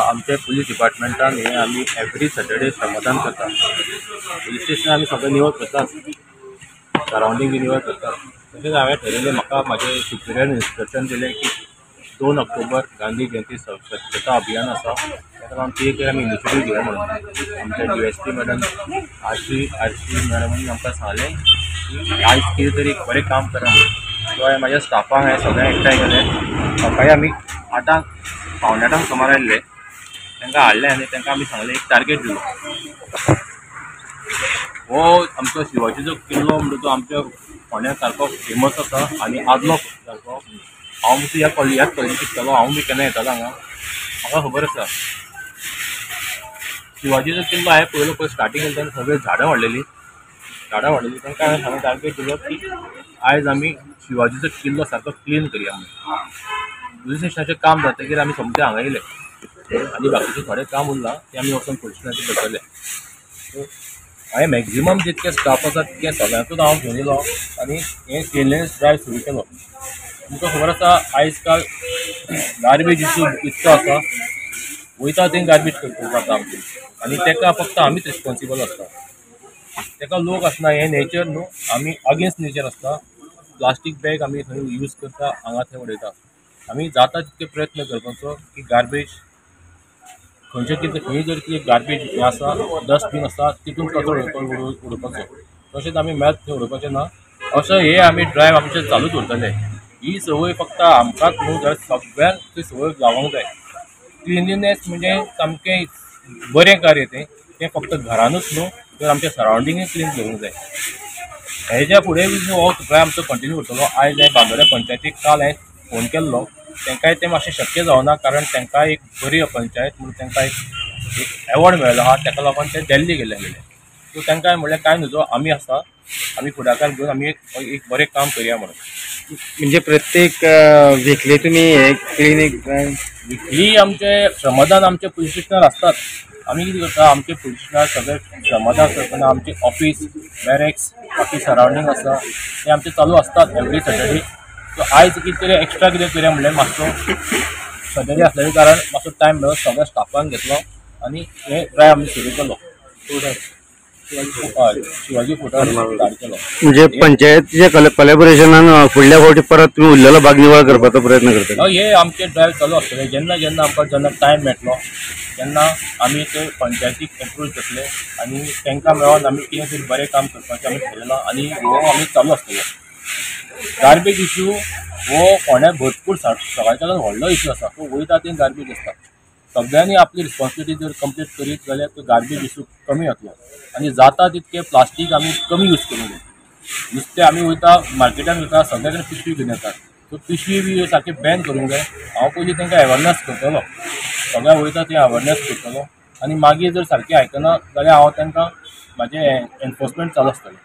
आमचे पुलीस डिपार्टमेंटान हे आमी एवरी सॅटर्डे श्रमदान करता. पुलीस स्टेशन आमी सगळें निवळ करतात, सरावंडींग बी निवळ करतात. तशेंच हांवें ठरयलें, म्हाका म्हाजे सुपिरियर इन्स्ट्रक्शन दिलें की 2 ऑक्टोबर गांधी जयंती स्वच्छता अभियान आसा, ताका लागून ती एक आमी इनिशिएटीव घेवया म्हणून आमच्या DSP madam RC मॅडमांनी आमकां सांगलें की आयज कितें तरी बरें काम करा म्हणून. सो हांवें म्हाज्या स्टाफांक हांवें सगळ्यांक एकठांय केलें. सकाळीं आमी 8:00 7:45 सुमार आयिल्ले, तांकां हाडलें आनी तांकां आमी सांगलें एक टार्गेट दिलो. हो आमचो शिवाजीचो किल्लो म्हणटा तो आमच्या फोंड्या सारको फेमस आसा आनी आदलो सारको. हांव ह्या ह्याच कॉलेजीन शिकतालो, हांव बी केन्ना येतालो हांगा, म्हाका खबर आसा. शिवाजीचो किल्लो हांवें पयलो पळय स्टार्टींग केलें तेन्ना सगळीं झाडां वाडलेलीं, तांकां हांवें सांगलें टार्गेट दिलो की आयज आमी शिवाजीचो किल्लो सारको क्लीन करया म्हणून. पुलीस स्टेशनाचें काम जातकीर आमी सोमतें हांगा येयले आनी बाकीचें थोडें काम उरलां तें आमी वचून पुलीस स्टेशनाचेर करतले. सो हांवें मॅक्झिमम जितके स्टाफ आसा तितके सगळ्यांकूच हांव घेवन येयलो आनी हें क्लिनलीनेस ड्रायव सुरू केलो. तुमकां खबर आसा आयज काल गार्बेज इशू इतको आसा, वयता थंय गार्बेज करता आमची आनी ताका फक्त आमीच रिस्पोन्सिबल आसता, ताका लोक आसना. हें नेचर न्हू, आमी अगेन्स्ट नेचर आसता. प्लास्टीक बॅग आमी थंय यूज करता, हांगा थंय उडयता. आमी जाता तितके प्रयत्न करपाचो की गार्बेज खंयचे कितें खंय जर कितें गार्बेज हें आसा, डस्टबीन आसा, तितून कचरो उडोवपाचो. तशेंच आमी मेळत थंय उडोवपाचें ना. अशें हे आमी ड्रायव आमचें चालूच उरतलें. ही संवय फक्त आमकांच न्हू जाल्यार सगळ्यांक ती संवय लावंक जाय. क्लिनलीनेस म्हणजे सामकें बरें कार्य तें, तें फक्त घरानूच न्हू तर आमच्या सरावंडिंगूय क्लीन दवरूंक जाय. हेज्या फुडें बी हो ड्रायव आमचो कंटिन्यू उरतलो. आयज हांवें बांदोड्या पंचायतीक काल हांवें फोन केल्लो, तांकांय तें मातशें शक्य जावना कारण तांकां एक बरी पंचायत म्हणून तांकां एक एवॉर्ड मेळ्ळो आहा, ताका लागून ते दिल्ली गेल्ले आसलेले. सो तांकां म्हणलें कांय न्हू, आमी आसा, आमी फुडाकार घेवन आमी एक बरें काम करया म्हणून. म्हणजे प्रत्येक विकली तुमी हे क्लिनीक ड्रायव विकली आमचे श्रमदान आमचे पुलीस स्टेशनार आसतात. आमी कितें करता, आमचे पुलीस स्टेशनार सगळे श्रमदान करतना आमचे ऑफिस बॅरेक्स बाकी सरावंडींग आसा ते आमचे चालू आसतात एवरी सॅटर्डे. सो आयज कितें तरी एक्स्ट्रा कितें करया म्हणलें, मातसो सॅटर्डे आसलेले कारण मातसो टायम मेळ्ळो, सगळ्या स्टाफान घेतलो आनी हे ड्रायव आमी सुरू केलो. शिवाजी फोर्टार स्टार्ट केलो. म्हणजे पंचायतीच्या कोलॅबोरेशनान फुडल्या फावटी परत तुमी उरलेलो भाग निवळ करपाचो प्रयत्न करतले. हे आमचे ड्रायव चालू आसतले. जेन्ना जेन्ना आमकां जेन्ना टायम मेळटलो तेन्ना आमी ते पंचायतीक एप्रोच जातले आनी तांकां मेळोन आमी कितें तरी बरें काम करपाचें आमी ठरयलां आनी हो आमी चालू आसतलो. गार्बेज इशू हो फोंड्याक भरपूर सगळ्याच्यान व्हडलो इशू आसा. तो वयता थंय गार्बेज आसता. सगळ्यांनी आपली रिस्पॉन्सिबिलिटी जर कंप्लीट करीत जाल्यार तो गार्बेज इशू कमी जातलो आनी जाता तितकें प्लास्टीक आमी कमी यूज करूंक जाय. नुस्तें आमी वयता मार्केटान वयता सगळे कडेन पिशवी घेवन येतात, सो पिशवी बी सारकी बॅन करूंक जाय. हांव पयलीं तांकां अवेरनस करतलो, सगळ्यांक वयता थंय अवेरनस करतलो आनी मागीर जर सारकें आयकना जाल्यार हांव तांकां म्हाजें एनफोर्समेंट चालू आसतलें.